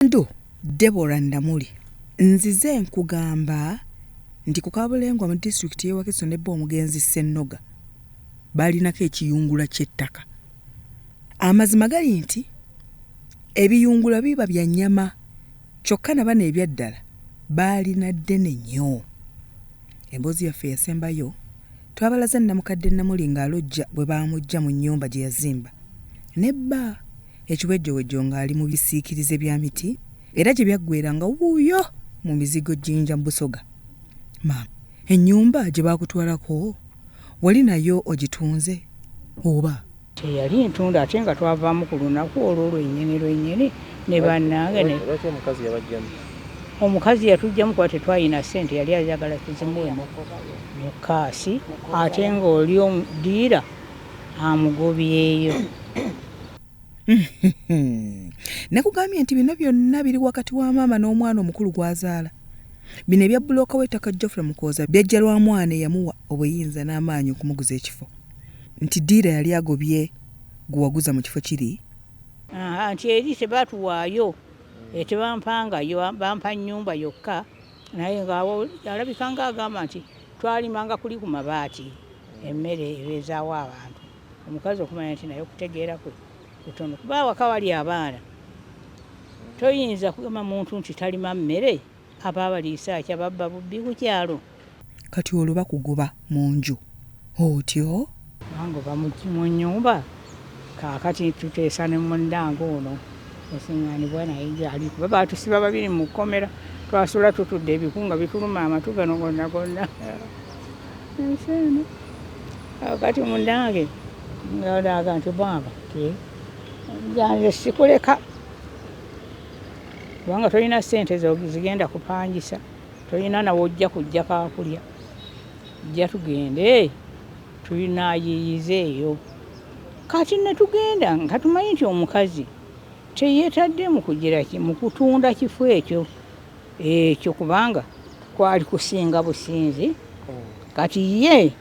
Ndu Deborah Namuli nzize nkugamba nti ku Kabulengwa mu disitulikiti y'e Wakiso ne bba omugenzi Ssennoga balinako ekiyungula ky'ettaka. Amazima gali nti ebiyungula biba bya nnyama kyokka na bano ebyaddala baalina ddene nnyo. Emboozi yaffe eyasembayo twabalaze Nnamukadde Namuli ng'alojja bwe baamuggya mu nnyumba gye yazimba ne bba ekiwejjowejjo ng'ali mu bisiikirize bya miti era gye byaggweera nga wuuyo mu mizigo Jinja mu Busoga. Maama, ennyumba gye baakutwalako wali nayo ogitunze oba? Teyali ntunda ate nga twavaamu ku lunaku olwo lwennyini lwennyini ne bannange ne Lwaki omukazi yabajjamu? Omukazi yatujjamu kuba tetwalina ssente, yali ayagala tuzimuwe mu kaasi ate ng'oli ddiira amugobyeyo. Nakugambye nti bino byonna biri wakati wa maama n'omwana omukulu gw'azaala. Bino ebya bbulooka w'ettaka Geoffrey Mukooza byajja lwa mwana eyamuwa obuyinza n'amaanyi okumuguza ekifo. Nti ddiira yali agobye gwe waguza mu kifo kiri. Nti eri tebatuwaayo, tebampangayo, bampa nnyumba yokka naye ng'awo alabika ng'agamba nti twalimanga kuli ku mabaati emmere ebeezaawo abantu. Omukazi okumanya nti naye okutegeera kwe kutono kuba awaka wali abaana toyinza kugamba muntu nti talima mmere aba abaliisa ki ababba bubbi ku kyalo. Kati olwo bakugoba mu nju otyo? Bangoba mu nnyumba kaakati tuteesa ne munnange ono osingaanibwa naye gyali kuba baatusiba babiri mu kkomera twasula tutudde ebiku nga bituluma amatu gano gonna gonna ensi eno. Kati munange ngalaga nti bwaba nze sikuleka kubanga tolina ssente zigenda kupangisa, tolina nawe ojja kujja kakulya, jja tugende tulinayiiyiza eyo. Kati ne tugenda nga tumanyi nti omukazi teyetadde mu kugira ki mu kutunda kifo ekyo ekyo kubanga kwali kusinga businzi. Kati ye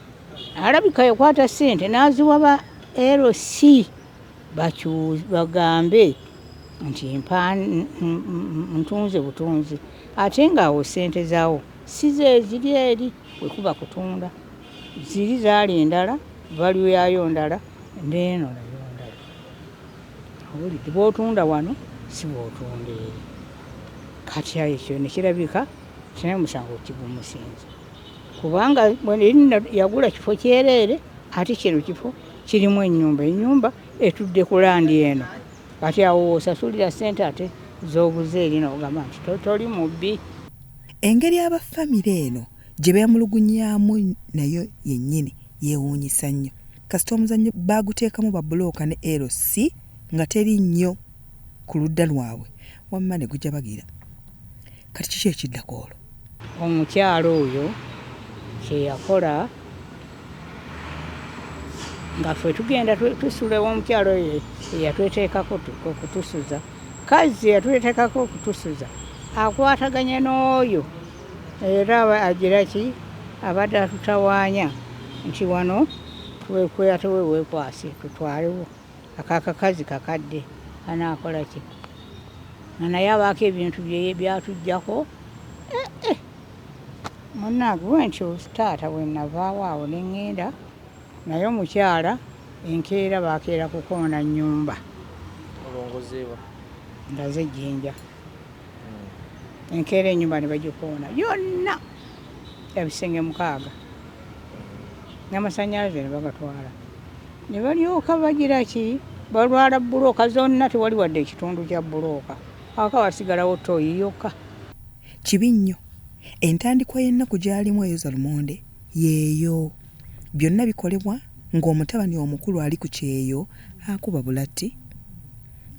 alabika yakwata ssente n'aziwa ba LC bagambe nti ntunze butunzi ate ng'awo ssente zaawo si zeeziri eri bwe kuba kutunda ziri zaali ndala value yaayo ndala n'eno nayo ndala. Owulidde bw'otunda wano si bw'otunda eri. Kati ekyo ne kirabika naye omusango kigumusinze kubanga yagula kifo kyereere ate kino kifo kirimu ennyumba, ennyumba etudde ku landi eno. Kati awo w'osasulira ssente ate z'oguze eri n'ogamba nti toli mubbi. Engeri aba famire eno gye beemulugunyaamu nayo yennyini yeewuunyisa nnyo. Kasita omuzannyo baaguteekamu babbulooka ne LC nga teri nnyo ku ludda lwabwe wamma ne gujabagira. Kati kiki ekiddako olwo? Omukyala oyo kye yakola nga ffe tugenda tusula ew'omukyala oyo eyatweteekako okutusuza, kazzi eyatweteekako okutusuza akwataganye n'oyo era agira ki abadde atutawaanya nti wano ate we weekwase tutwalewo akakazi kakadde anaakola ki nga naye abaako ebintu byatuggyako. Munnange bwentyo taata bwe navaawo awo ne ŋŋenda naye omukyala enkeera baakeera kukoona nnyumba. Olongozeewa? Ndaze Jjinja. Enkeera ennyumba ne bagikoona yonna ebisenge 6 n'amasannyalaze ne bagatwala. Ne balyoka bagira ki balwala bbulooka zonna tewali wadde ekitundu kya bbulooka awaka wasigalawo ttooyi yokka. Kibi nnyo. Entandikwa y'ennaku gy'alimu eyoza lumonde y'eyo. Byonna bikolebwa ng'omutabani omukulu ali ku kyeyo akuba bulati.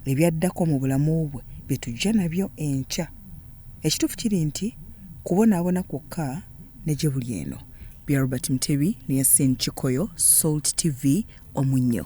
Ebyaddako mu bulamu bwe bye tujja nabyo enkya. Ekituufu kiri nti kubonaabona kwokka ne gye buli eno. Bya Robert Mutebi ne Yasin Kikoyo, Salt TV, Omunnyo.